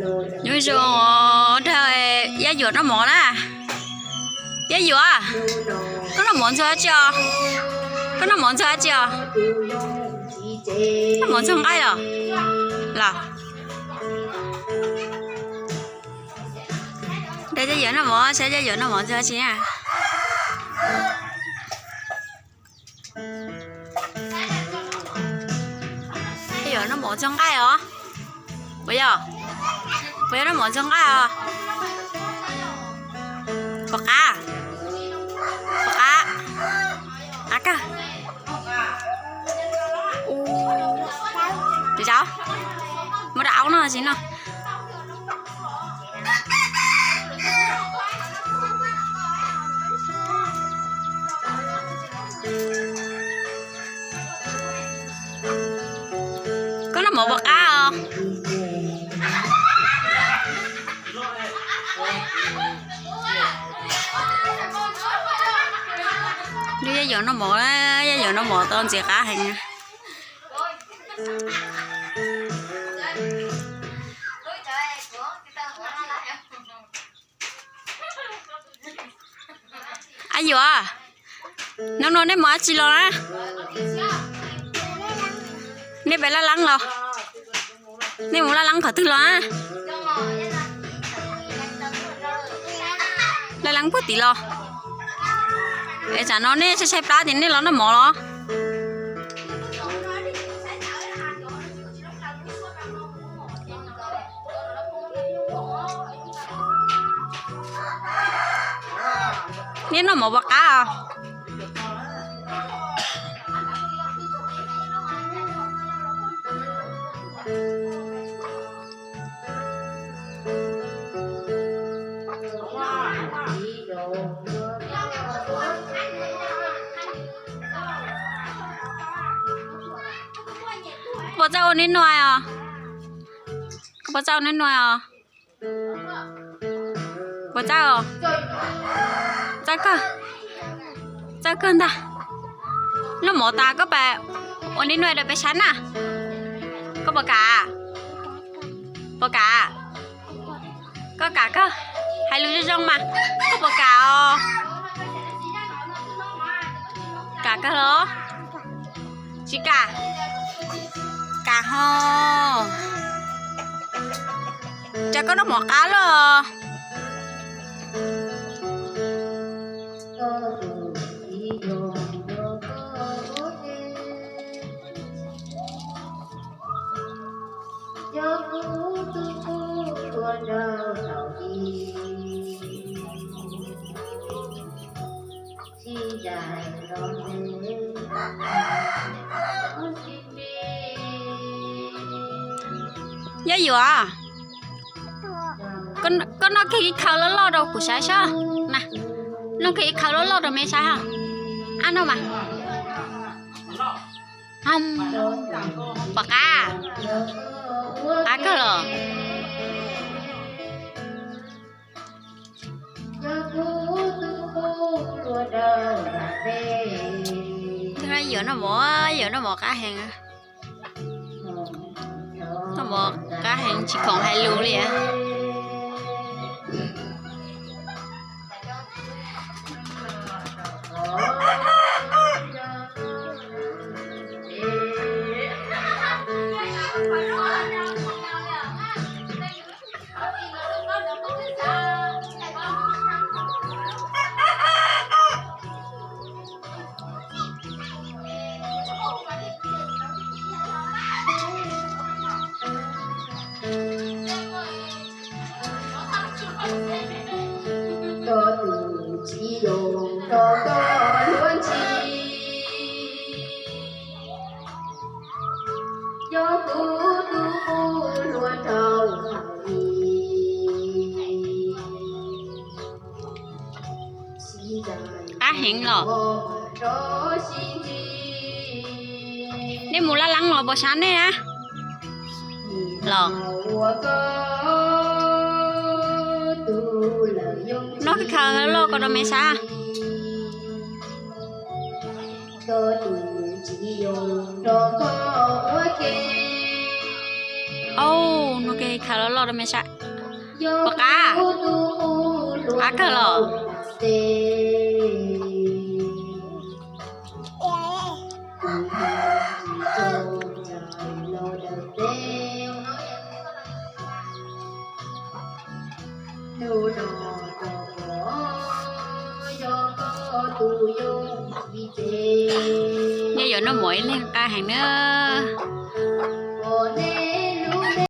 Nyob zoo, Yaj Yuam noj mov na. Yaj Yuam, koj noj mov ntxuag dab tsi os? Koj noj mov ntxuag dab tsi os? Noj mov ntxuag nqaij los? Los, Yaj Yuam noj mov, saib Yaj Yuam noj mov ntxuag dab tsi na. Yaj Yuam noj mov ntxuag nqaij os. Puas yog? Puas yog noj mov ntxuag nqaij os? Puas qab? Puas qab? Qab kawg. Ua, muab rau aub noj tsis noj. Koj noj mov puas qab os? Yaj Yuam noj mov, Yaj Yuam noj mov tau ntxiv qab heev. Yaj Yuam, hnub no nej mus dab tsi los na? Nej pem laj leeb los? Nej mus laj leeb qhov twg los na? Laj leeb puag tid los? Es tsam no nej tshaib tshaib plab ces nej los noj mov los? Nej noj mov puas qab os? Puas txawj ua neb nua os? Koj puas txawj ua neb nua os? Puas txawj os? Txawj kawg. Txawj kawg ntag. Noj mov tas koj pab ua neb nua rau peb saib na. Koj puas kam? Puas kam? Koj kam kawg. Hais lus zoo zoo mas. Koj puas kam os? Kam kawg los? Tsis kam? Kam ho. Cas koj noj mov qab los? Yaj Yuam, koj noj kiag ib khawv loj loj rau kuv saib saib na. Noj kiag ib khawv loj loj rau me saib. Ab, noj mas. Pom qab, qab kawg los. Yaj Yuam noj mov, Yaj Yuam noj mov qab heev. Noj mov qab heev tsis khoom hais lus li. Qab heev los. Nej mus laj leeb los puas sab nej na? Los, noj khaws loj ko rau me sab. Au, nug kag khav loj loj rau me sab. Puas qab? Qab kawg los? Nyob yuav noj mov ib leeg qab heev nawb.